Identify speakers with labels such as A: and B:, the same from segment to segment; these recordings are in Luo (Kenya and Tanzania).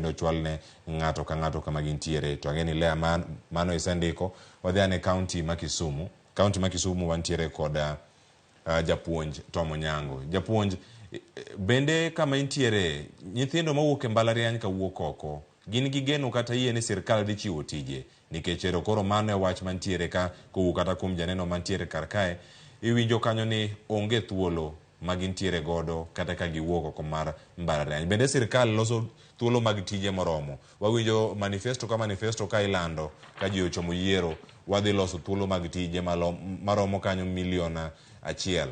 A: bende ochwal ne ng'ato ka ng'ato kama gintiere. To ang'e ni Lea man, mano isendiko. Wadhi ane kaunti ma Kisumu. Kaunti ma Kisumu wantiere kod japuonj Tom Onyango. Japuonj, bende kama intiere, nyithindo mawuok e mbalariany kawuok oko, gin gi geno kata yie ni sirkal dhi chiwo tije? Nikech ero koro mano e wach mantiere ka kowuok kata kuom janeno mantiere kar kae, iwinjo kanyo ni onge thuolo ma gintiere godo kata ka giwuok oko mar mbalariany. Bende sirkal loso thuolo mag tije moromo? Wawinjo manifesto ka manifesto ka ilando ka ji ochomo yiero, wadhi loso thuolo mag tije maromo kanyo milion 1.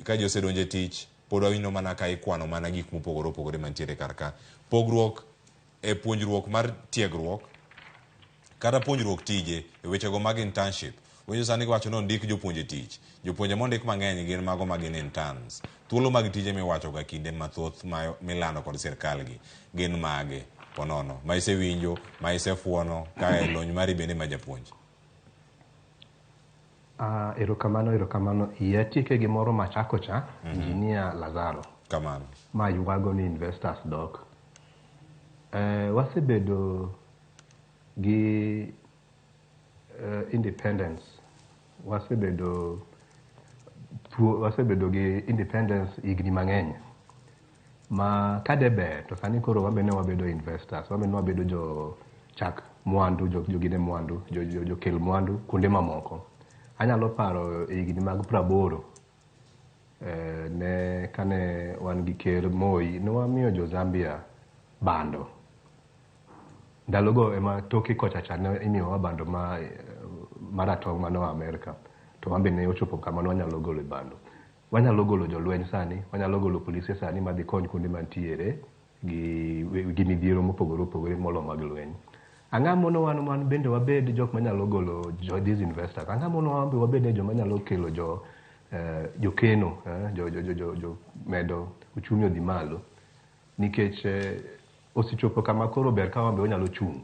A: Ka ji osedonjo e tich, pod wawinjo mana ka ikwano mana gik mopogore opogore mantiere kar ka. Pogruok e puonjruok mar tiegruok kata puonjruok tije e wechego mag internship. Winjo sani giwacho ni ondik jopuonje tich. Jopuonje mondik mang'eny gin mago ma gin interns. Thuolo mag tije miwacho ga kinde mathoth ma milando kod sirkal gi gin mage ponono ma isewinjo, ma isefuono ka e lony mari bende ma japuonj?
B: Erokamano, erokamano. Iya tieke gimoro machako cha, Engineer Lazaro.
A: Kamano.
B: Ma ywago ni investors dok. Wasebedo gi independence. Wasebedo gi independence higni mang'eny. Ma kade ber to sani koro wan bende wabedo investors, wan bende wabedo jo chak mwandu, jo gine mwandu, jo kel mwandu kuonde mamoko. Anyalo paro higni mag 80 ne kane wan gi ker Moi, ne wamiyo jo Zambia bando. Ndalogo ema toke kocha cha ne imiyowa bando ma maratong' manoa Amerka. To wan be ne ochopo kama ne wanyalo golo bando. Wanyalo golo jolweny sani, wanyalo golo polise sani madhi kony kuonde mantiere gi midhiero mopogore opogore molo mag lweny. Ang'o mono wan bende wabed jok manyalo golo jo these investors? Ang'o mono wan be wabed joma nyalo kelo jo jokeno jo medo uchumi odhi malo? Nikech osechopo kama koro ber ka wan be wanyalo chung'.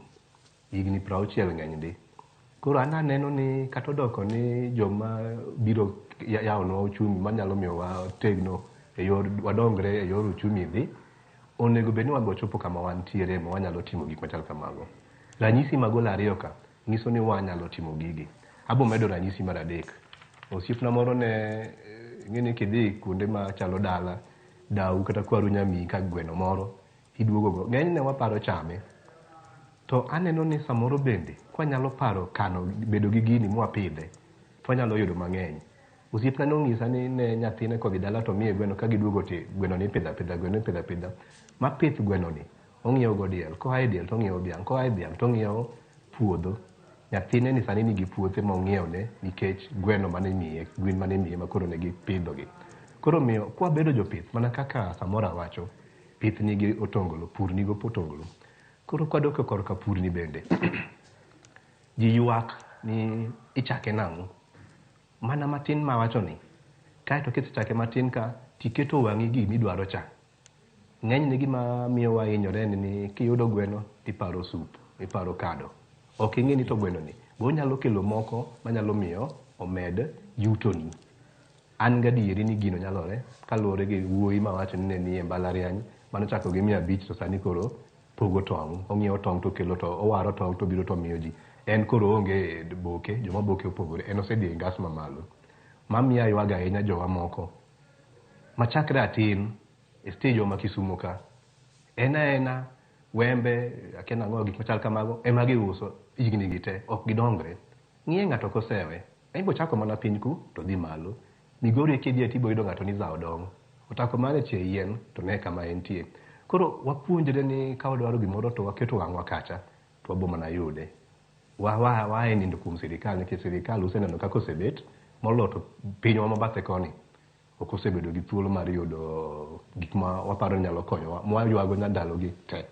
B: Higni 60 ng'eny ndi. Koro an aneno ni kata odoko ni joma biro yawonwa uchumi manyalo miyo wategno e yor wadongre e yor uchumi dhi, onego bed ni wan be wachopo kama wantiere ma wanyalo timo gik machal kamago. Ranyisi magolo ariyo ka nyiso ni wanyalo timo gigi. Abo medo ranyisi mar adek. Osiepna moro ne ing'e ni kidhi kuonde machalo dala, dau kata kwaru nyamiyi ka gweno moro, iduogo go. Ng'enyne waparo chame. To aneno ni samoro bende kwanyalo paro kano bedo gi gini mwapidhe, to wanyalo yudo mang'eny. Osiepna nonyisa ni ne nyathine kodhi dala to miye gweno ka giduogo to gweno ni ipidho apidha, gweno ipidho apidha. Ma pith gweno ni, ong'iewo go diel, koa e diel to ong'iewo dhiang', koa e dhiang' to ong'iewo puodho. Nyathine ni sani nigi puothe mong'iewo ne nikech gweno mane imiye, gwen mane imiye ma koro ne gipidho gi. Koro omiyo kwabedo jopith mana kaka samoro awacho, pith nigi otonglo, pur nigi otonglo. Koro kwadok e korka pur ni bende, ji ywak ni ichake nang'o? Mana matin mawacho ni, kaeto kisechake matin ka, tiketo wang'i gimidwaro cha. Ng'enyne gima miyo wahinyore en ni kiyudo gweno tiparo sup, iparo kado. Ok ing'e ni to gweno ni be onyalo kelo moko manyalo miyo omed yutoni. An gadieri ni gino nyalore kaluwore gi wuoyi mawacho ni ne nie mbalariany manochako gi 500 to sani koro pogo tong'. Ong'iewo tong' to okelo to owaro tong' to obiro to omiyo ji. En koro oonge boke, joma boke opogore. En osedhi e ngas mamalo. Mamiyo aywago ahinya jowa moko machakre atin e stage wa ma Kisumo ka, en aena wembe, akia nang'o, gik machal kamago ema giuso higni gi te, ok gidongre. Ng'iye ng'ato kosewe, en bochako mana piny ku to dhi malo. Migori kidhiye tibo yudo ng'ato ni zao dong'. Otako mana e tie yien to ne kama entie. Koro wapuonjre ni ka wadwaro gimoro to waketo wang'wa kacha to wabo mana yude. Wa e nindo kuom sirikal nikech sirikal useneno kaka osebet moloyo to pinywa ma bathe koni ok osebedo gi thuolo mar yudo gik ma waparo ni nyalo konyowa mwaywago ndalogi te.